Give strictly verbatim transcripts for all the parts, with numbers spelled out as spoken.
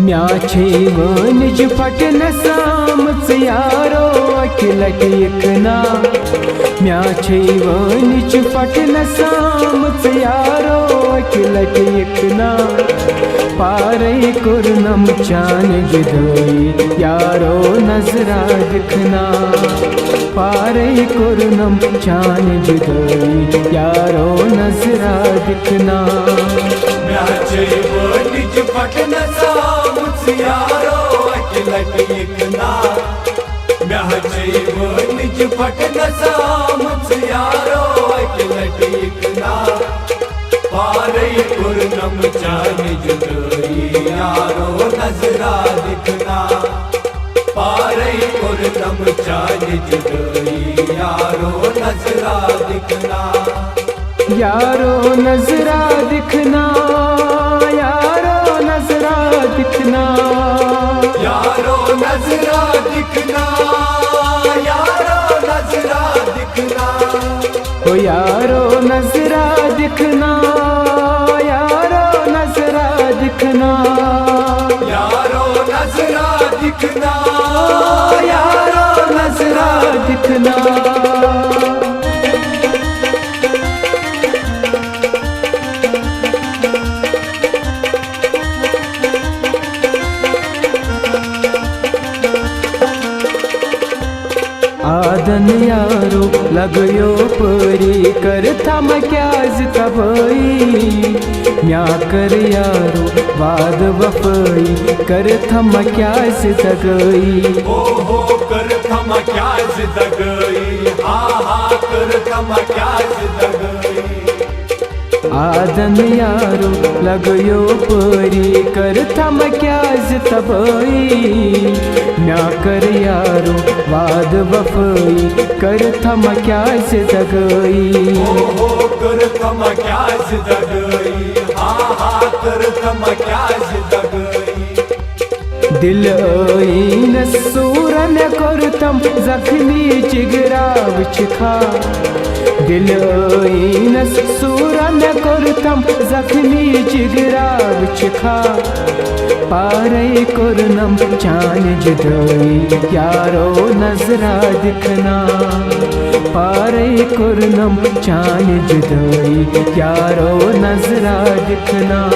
مےٚ چھے وٲنِج پھٹنس آمٕژ یارو اکہِ لٹہِ یِکھ نا۔ مےٚ چھے وٲنِج پھٹنس آمٕژ یارو اکہِ لٹہِ یِکھ نا۔ پارے کوٚرنم چانہِ جُدٲیی یارو نظرا دِکھ نا۔ پارے کوٚرنم چانہِ جُدٲیی یارو نظرا دِکھ نا۔ مےٚ چھے وٲنِج پھٹنس آمٕژ یارو اکہِ لٹہِ یِکھ نا۔ مےٚ چھے وٲنِج پھٹنس آمٕژ یارو اکہِ لٹہِ یِکھ نا۔ پارے کوٚرنم چانہِ جُدٲیی یارو نظرا دِکھ نا۔ پارے کوٚرنم چانہِ جُدٲیی یارو نظرا دِکھ نا۔ یارو نظرا دِکھ نا، یارو نظرا دِکھ نا۔ یارو نظرا دِکھ نا، یارو نظرا دِکھ نا۔ او یارو نظرا دِکھ نا، یارو نظرا دِکھ نا۔ یارو نظرا دِکھ نا، یارو نظرا دِکھ نا۔ آدن یارو لگیو پٲری کٔرتھا مےٚ کیازِ تبٲہی۔ مےٚ کٔر یارو وعدٕ وفٲیی کٔرتھا مےٚ کیازِ دگٲیی۔ او ہو، کٔرتھا مےٚ کیازِ دگٲیی۔ ہا ہا، کٔرتھا مےٚ کیازِ دگٲیی۔ آدن یارو لگیو پٲری کٔرتھا مےٚ کیازِ تبٲہی۔ مےٚ کٔر یارو وعدٕ وفٲیی کٔرتھا مےٚ کیازِ دگٲیی۔ او ہو، کٔرتھا مےٚ کیازِ دگٲیی۔ ہا ہا، کٔرتھا مےٚ کیازِ دگٲیی۔ دِل ٲیٖنس سوٗرا مےٚ کوٚرتم زخمی جگرا وٕچھکھا۔ دِل ٲیٖنس سوٗرا مےٚ کوٚرتم زخمی جگرا وٕچھکھا۔ پارے کوٚرنم چانہِ جُدٲیی یارو نظرا دِکھ نا۔ پارے کوٚرنم چانہِ جُدٲیی یارو نظرا دِکھ نا۔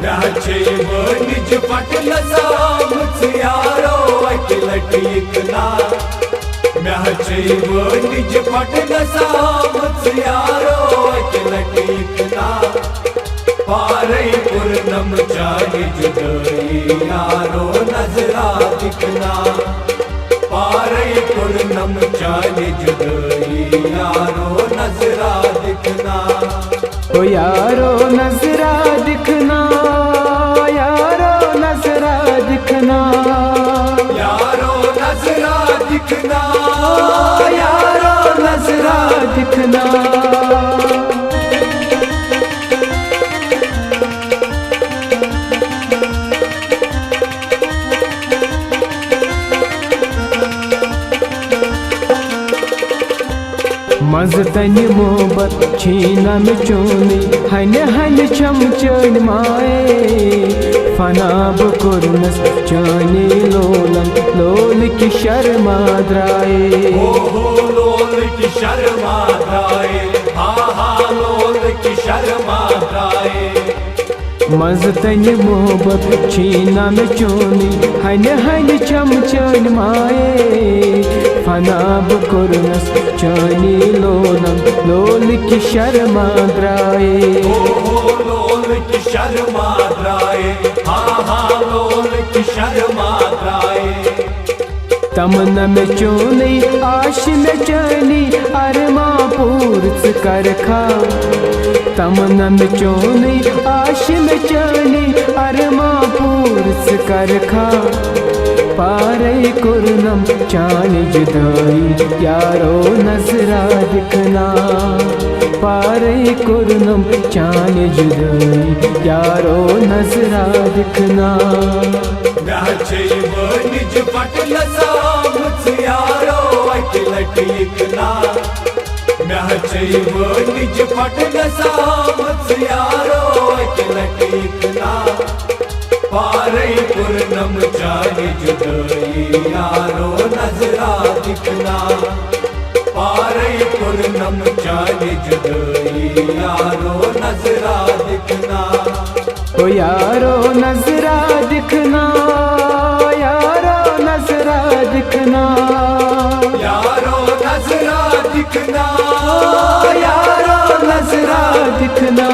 مےٚ چھے وٲنِج پھٹنس آمٕژ یارو اکہِ لٹہِ یِکھ نا۔ مےٚ چھے وٲنِج پھٹنس آمٕژ یارو اکہِ لٹہِ یِکھ نا۔ پارے کوٚرنم چانہِ جُدٲیی یارو نظرا دِکھ نا۔ پارے کوٚرنم چانہِ جُدٲیی یارو نظرا دِکھ نا۔ او یارو نظرا دِکھ نا، یارو نظرا دِکھ نا۔ یارو نظرا دِکھ نا، یارو نظرا دِکھ نا۔ منٛزٕ تنہِ محبت چھیٖنن چونٕے، ہنہِ ہنہِ چھم چٲنۍ مایے۔ فنا بہٕ کوٚرنس چٲنی لولن، لولٕکۍ شرما درایے۔ او ہو، لولٕکۍ شرما درایے، ہا ہا، لولٕکۍ شرما درایے۔ منٛزٕ تنہِ محبت چھیٖنن چونٕے، ہنہِ ہنہِ چھم چٲنۍ مایے۔ فنا بہٕ کوٚرنس چٲنی لولن، لولٕکۍ شرما درایے۔ او ہو، لولٕکۍ شرما درایے، ہا ہا، لولٕکۍ شرما درایے۔ تمنا مےٚ چونٕے، آش مےٚ چٲنی، ارما پوٗر ژٕ کرکھا۔ تمنا مےٚ چونٕے، آش مےٚ چٲنی، ارما پوٗر ژٕ کرکھا۔ پارے کوٚرنم چانہِ جُدٲیی یارو نظرا دِکھ نا۔ پارے کوٚرنم چانہِ جُدٲیی یارو نظرا دِکھ نا۔ مےٚ چھے وٲنِج پھٹنس آمٕژ یارو اکہِ لٹہِ یِکھ نا۔ مےٚ چھے وٲنِج پھٹنس آمٕژ یارو اکہِ لٹہِ یِکھ نا۔ پارے پُرنم چانہِ جُدٲیی یارو نظرا دِکھ نا۔ پارے پُرنم چانہِ جُدٲیی یارو نظرا دِکھ نا۔ او یارو نظرا دِکھ نا، یارو نظرا دِکھ نا۔ یارو نظرا دِکھ نا، یارو نظرا دِکھ نا۔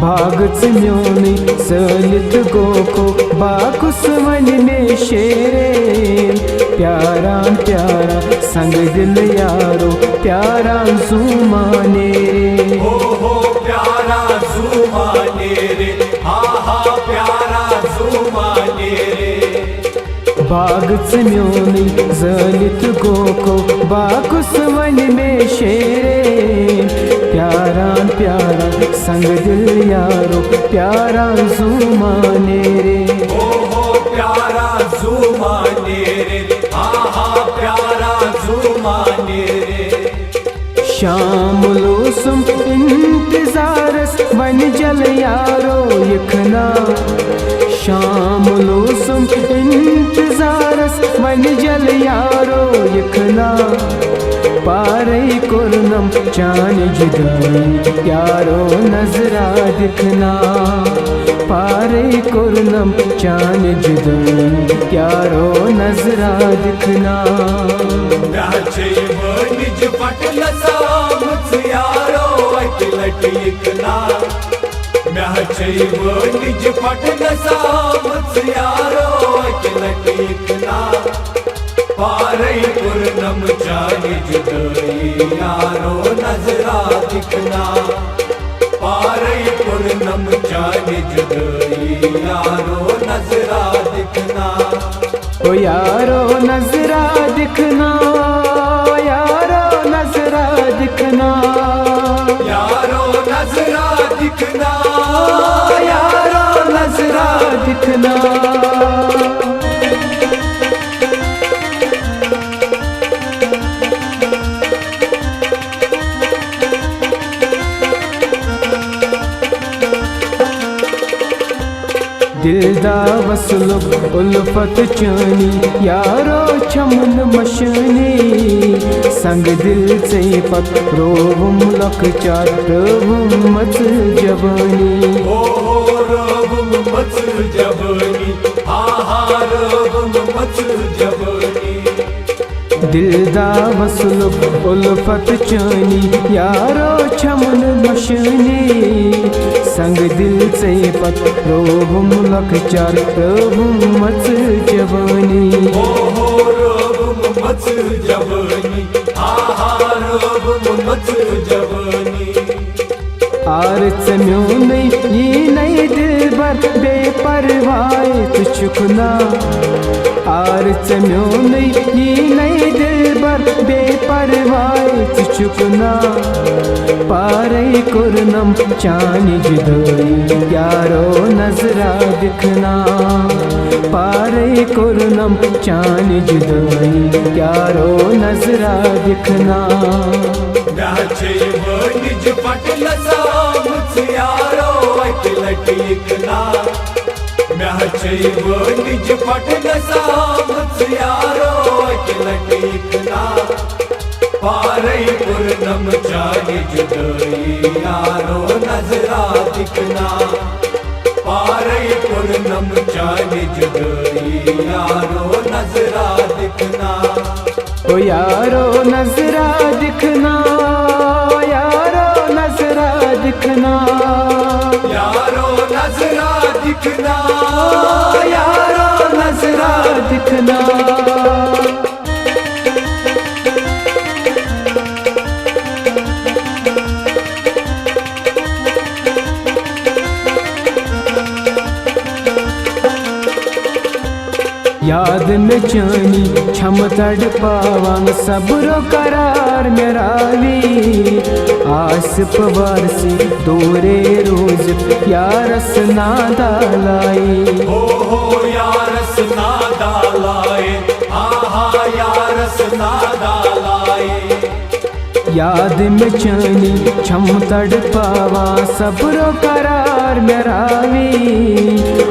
باغ ژٕ میونٕے ژٲلِتھ گوکھو، باغس وۄنۍ مےٚ شیرے۔ پیاران پیاران سنگ دل یارو، پیاران زوٗ ما نیرے۔ ہو ہو پیاران زوٗ ما نیرے، ہا ہا پیاران زوٗ ما نیرے۔ باغ ژٕ میونٕے ژٲلِتھ گوکھو، باغس وۄنۍ مےٚ شیرے۔ پیاران پیاران سنگ دل یارو، پیاران زوٗ ما نیرے۔ او ہو پیاران زوٗ ما نیرے، ہا ہا پیاران زوٗ ما نیرے۔ شام لوسم انتظارس وۄنۍ جل یارو یِکھ نا۔ شام لوسم انتظارس وۄنۍ جل یارو یِکھ نا۔ پارے کوٚرنم چانہِ جُدٲیی یارو نظرا دِکھ نا۔ پارے کوٚرنم چانہِ جُدٲیی یارو نظرا دِکھ نا۔ مےٚ چھے وٲنِج پٹنس آمٕژ یارو اَکہِ لٹہِ یِکھ نا۔ مےٚ چھے وٲنِج پٹنس آمٕژ یارو اَکہِ لٹہِ یِکھ نا۔ پارے پُرنم چانہِ جُدٲیی یارو نظرا دِکھ نا۔ پارے پُرنم چانہِ جُدٲیی یارو نظرا دِکھ نا۔ او یارو نظرا دِکھ نا، یارو نظرا دِکھ نا۔ یارو نظرا دِکھ نا، یارو نظرا دِکھ نا۔ دل دا وصلُک الفت چٲنی، یارو چھمن مشٲنی۔ سنگ دل ژے پت رووُم لۄکچار، رٲوٕم مٔژ جوٲنی۔ او ہو رٲوٕم مٔژ جوٲنی، ہا ہا رٲوٕم مٔژ جوٲنی۔ دل دا وصلُک الفت چٲنی، یارو چھمن مشٲنی۔ سنگ دل ژے پت رووُم لۄکچار، رٲوٕم مٔژ جوٲنی۔ او ہو رٲوٕم مٔژ جوٲنی، ہا ہا رٲوٕم مٔژ جوٲنی۔ آر ژےٚ میونُے یی نَے دِلبر بے پرواے ژٕ چھُکھ نا۔ آر ژےٚ میونُے یی نَے دِلبر بے پرواے ژٕ چھُکھ نا۔ پارے کوٚرنم چانہِ جُدٲیی یارو نظرا دِکھ نا۔ پارے کوٚرنم چانہِ جُدٲیی یارو نظرا دِکھ نا۔ مےٚ چھے وٲنِج پٹنس آمٕژ یارو اَکہِ لٹہِ یِکھ نا۔ مےٚ چھے وٲنِج پٹنس آمٕژ یارو اَکہِ لٹہِ یِکھ نا۔ پارے پُرنم چانہِ جُدٲیی یارو نظرا دِکھ نا۔ پارے پُرنم چانہِ جُدٲیی یارو نظرا دِکھ نا۔ او یارو نظرا دِکھ نا، یارو نظرا دِکھ نا۔ یارو نظرا دِکھ نا، یارو نظرا دِکھ نا۔ یاد مےٚ چٲنی چھمہٕ تڑ پاوان، صبر و قرار مےٚ راوی۔ آسہٕ بہٕ وارسٕے دوٗرے روٗزِتھ یارس نادالائی۔ ہو ہو یارس نادالائی۔ یاد مےٚ چٲنی چھم تڑپاوان، صبر و قرار مےٚ راوی۔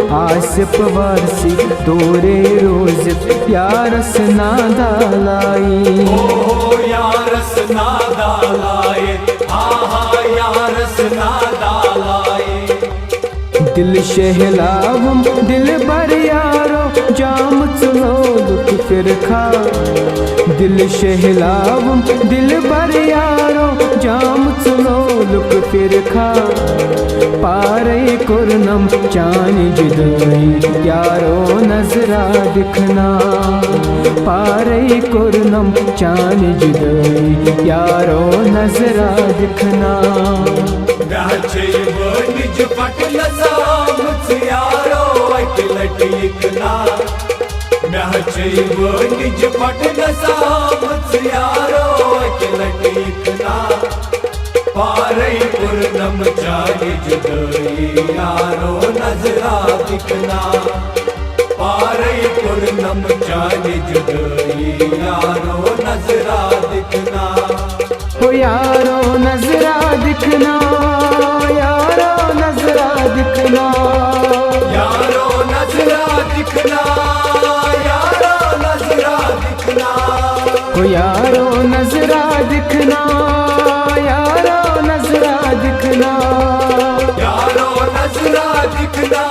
آصف وارثی دورے روزِتھ یارس نادالائی۔ او یارس نادالائی، ہا ہا یارس نادالائی۔ دل شہلاوم دل بر یارو، جام ژلولک فرقہ۔ دل شہلاوم دل بر یارو، جام ژلولک فرقہ۔ پارے کرنم چانی جدائی یارو، نظرہ دکھنا۔ پارے کرنم چانی جدائی یارو، نظرہ دکھنا۔ مےٚ چھے وٲنِج پھٹنس آمٕژ یارو، اَکہِ لٹہِ یِکھ نا۔ مےٚ چھے وٲنِج پھٹنس آمٕژ یارو، اَکہِ لٹہِ یِکھ نا۔ پارے پُرنم چانہِ جُدٲیی یارو، نظرا دِکھ نا۔ پارے پُرنم چانہِ جُدٲیی یارو، نظرا دِکھ نا۔ ہو یارو، نظرا دِکھ نا، یارو، نظرا دِکھ نا۔ یارو، نظرا دِکھ نا، یارو، نظرا دِکھ نا۔ ہو یارو، نظرا دِکھ نا، یارو، نظرا دِکھ نا۔ یارو، نظرا دِکھ نا،